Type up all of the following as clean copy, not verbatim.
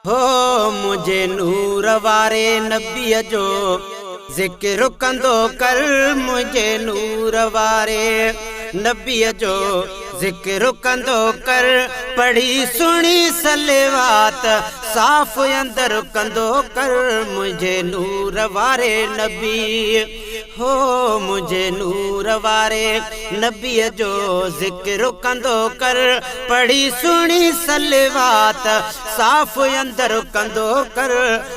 هو منهنجي نور واري نبيء جو ذڪر ڪندو ڪر، منهنجي نور واري نبيء جو ذڪر ڪندو ڪر. پڙهي سهڻي صلوات، صاف اندر ڪندو ڪر، منهنجي نور واري نبي، هو منهنجي نور واري نبيء جو ذڪر ڪندو ڪر. پڙهي سهڻي صلوات، صاف اندر ڪندو ڪر،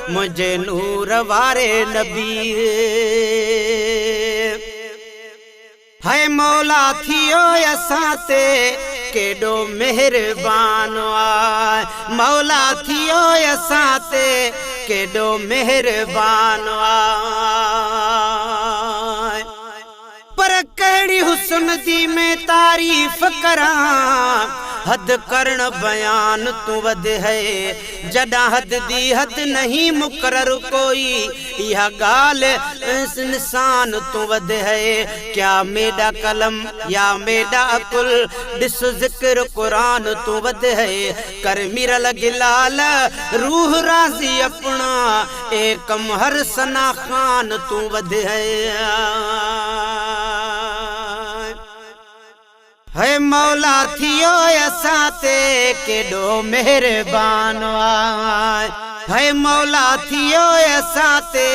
منهنجي نور واري نبي. هي مولا ٿيو اسان تي ڪيڏو مهربان آ، مولا ٿيو اسان تي ڪيڏو مهربان آ. پر ڪهڙي حسن the مين تعريف ڪران، حد ڪرڻ بيان تون وڌ هي. جڏان حد the حد نهين مقرر ڪوئي، اها ڳالهه انسان تون وڌ هي. ڪيا ميڏا قلم يا ميڏا عقل، ڏس ذڪر قرآن تون وڌ هي. ڪر ميرل گلال روح راضي اپڻا، اي ڪم هر ثنا خان تون وڌ هي. هي مولا ٿيو اسان تي ڪيڏو مهربان آ، هي مولا ٿيو اسان تي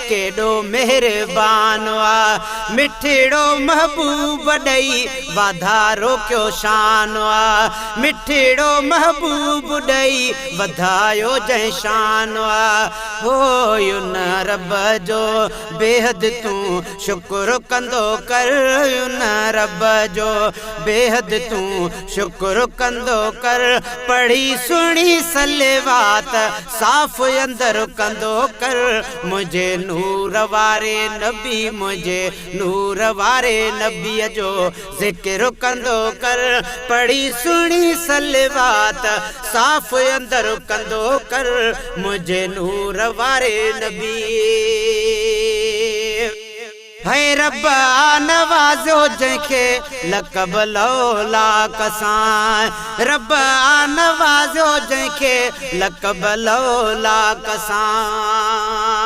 ڪيڏو مهربان آ. مٺڙو محبوب ڏئي واڌارو ڪيو شان آ، مٺڙو محبوب ڏئي وڌايو جنهن شان آ. هو ان رب جو بيحد تون شڪر ڪندو ڪر، ان رب جو بيحد تون شڪر ڪندو ڪر. پڙهي سهڻي صلوات، صاف اندر ڪندو ڪر، منهنجي نور واري نبي، منهنجي نور واري نبيء جو ذڪر ڪندو ڪر. پڙهي سهڻي صلوات، صاف اندر ڪندو ڪر، منهنجي نور واري نبي. هي رب آ نوازيو جنهن کي لقب لولاڪ سان، رب آ نوازيو جنهن کي لقب لولاڪ سان.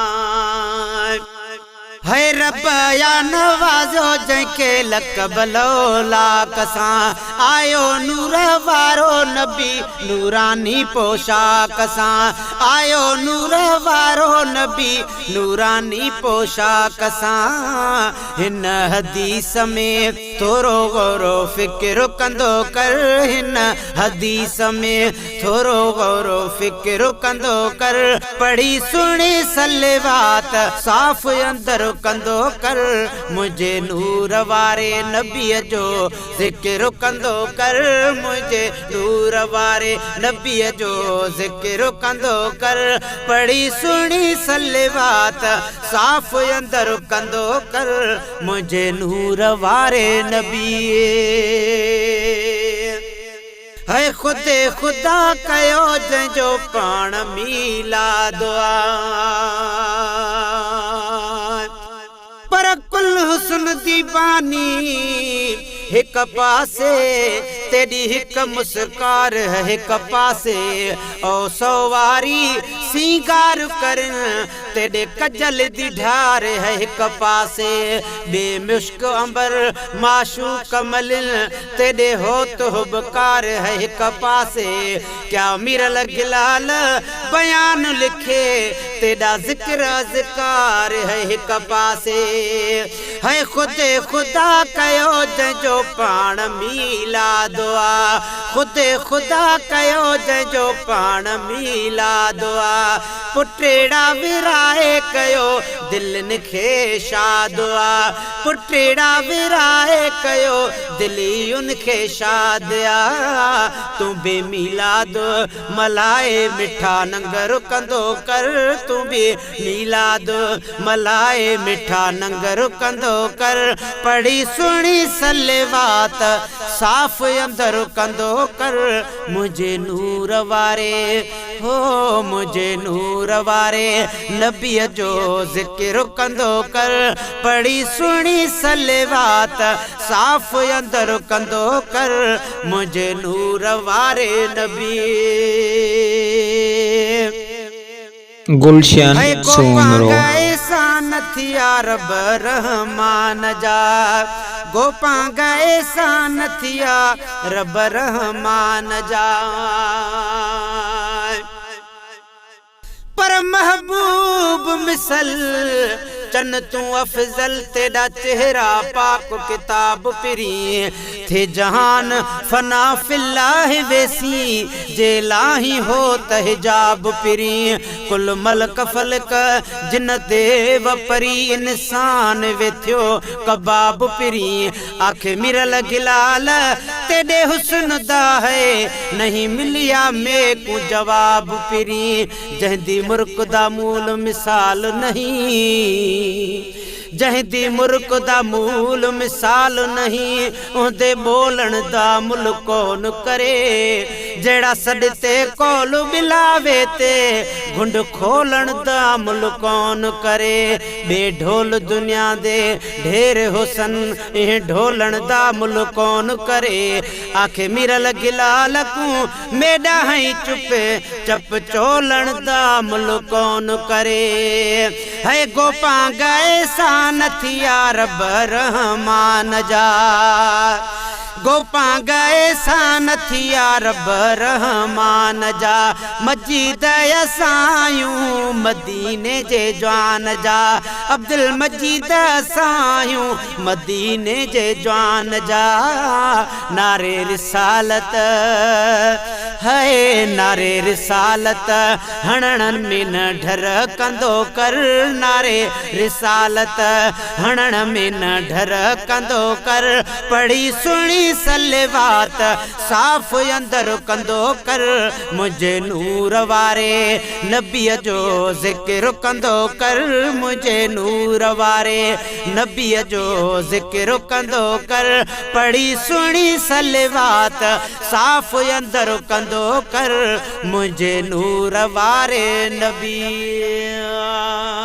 هي رب يا نوازيو جنهن کي لقب لولاڪ سان، آيو نور وارو نبي نوراني پوشاڪ سان، آيو نور وارو نبي نوراني پوشاڪ سان. هن حديث ۾ ٿورو غور و فڪر ڪندو ڪر، هن حديث ۾ ٿورو غور و فڪر ڪندو ڪر. پڙهي سهڻي صلوات، صاف اندر ڪندو ڪر، منهنجي نور واري نبيء جو ذڪر ڪندو ڪر، منهنجي نور واري نبيء جو ذڪر ڪندو ڪر. پڙهي سهڻي صلوات، صاف اندر ڪندو ڪر، منهنجي نور واري نبيء. هي خود خدا ڪيو جنهن جو پاڻ ميلاد آ، پر ڪل حسن the باني هڪ پاسي، تيڏي هڪ مسڪار هڪ پاسي. او سواري سينگار ڪرن، تيڏي ڪجل the ڍار هڪ پاسي. ٻي مشڪ عنبر معشوق ملن، تيڏي هوت حبڪار هڪ پاسي. ڪيا ميرل گلال بيان لکي، تيڏا ذڪر اذڪار هڪ پاسي. هي خود خدا ڪيو جنهن جو پاڻ ميلاد آ، خود خدا ڪيو جنهن جو پاڻ ميلاد آ. پٽيڙا ورهائي ڪيو دلين کي شاد آ، پٽيڙا ورهائي ڪيو دلين کي شاد آ. تون به ميلاد ملهائي مٺا ننگر ڪندو ڪر، تون به ميلاد ملهائي مٺا ننگر ڪندو ڪر. پڙهي سهڻي صلوات، صاف اندر ڪندو ڪر، منهنجي نور واري، هو منهنجي نور واري نبيء جو ذڪر ڪندو ڪر. پڙهي سهڻي صلوات، صاف اندر ڪندو ڪر، منهنجي نور واري نبي. گلشن هي سومرو. گوپانگ احسان ٿيا رب رحمان جا، گوپانگ احسان ٿيا رب رحمان جا. پر محبوب مثل چن تون افضل تيڏا چهرا پاڪ ڪتاب پرين ٿي جهان فنا في الله ويسين جي لاهين هوت حجاب پرين ڪل ملڪ فلڪ جن ديو پري انسان ويٿيو ڪباب پرين آکي مرل گلال تيڏي حسن دا هي نهين مليا ميڪون جواب پرين جنهن the مرڪ دا مول مثال نهين جنهن the مرڪ دا مول مثال نهين اهندي ٻولڻ دا مل ڪون ڪري جهڙا سڏ تي قول ٻلاوي تي گهنڊ کولڻ دا مل ڪون ڪري ٻي ڍول دنيا the ڍير حسن اهين ڍولڻ دا مل ڪون ڪري آکي ميرل گلال ڪون ميڏا هئين چپ چپ چولڻ دا مل ڪون ڪري هي گوپانگ احسان ٿيا رب رحمان جا گوپانگ احسان ٿيا رب رحمان جا مجيد اسان مديني جي جوان جا عبدالمجيد اسان مديني جي جوان جا نعري رسالت هي نعري رسالت هڻڻ ۾ نه ڍر ڪندو ڪر نعري رسالت هڻڻ ۾ نه ڍر ڪندو ڪر پڙهي سهڻي صلوات صاف اندر ڪندو ڪر منهنجي نور واري نبيء جو ذڪر ڪندو ڪر منهنجي نور واري نبيء جو ذڪر ڪندو ڪر پڙهي سهڻي صلوات صاف اندر ڪندو ڪر منهنجي نور واري نبيء.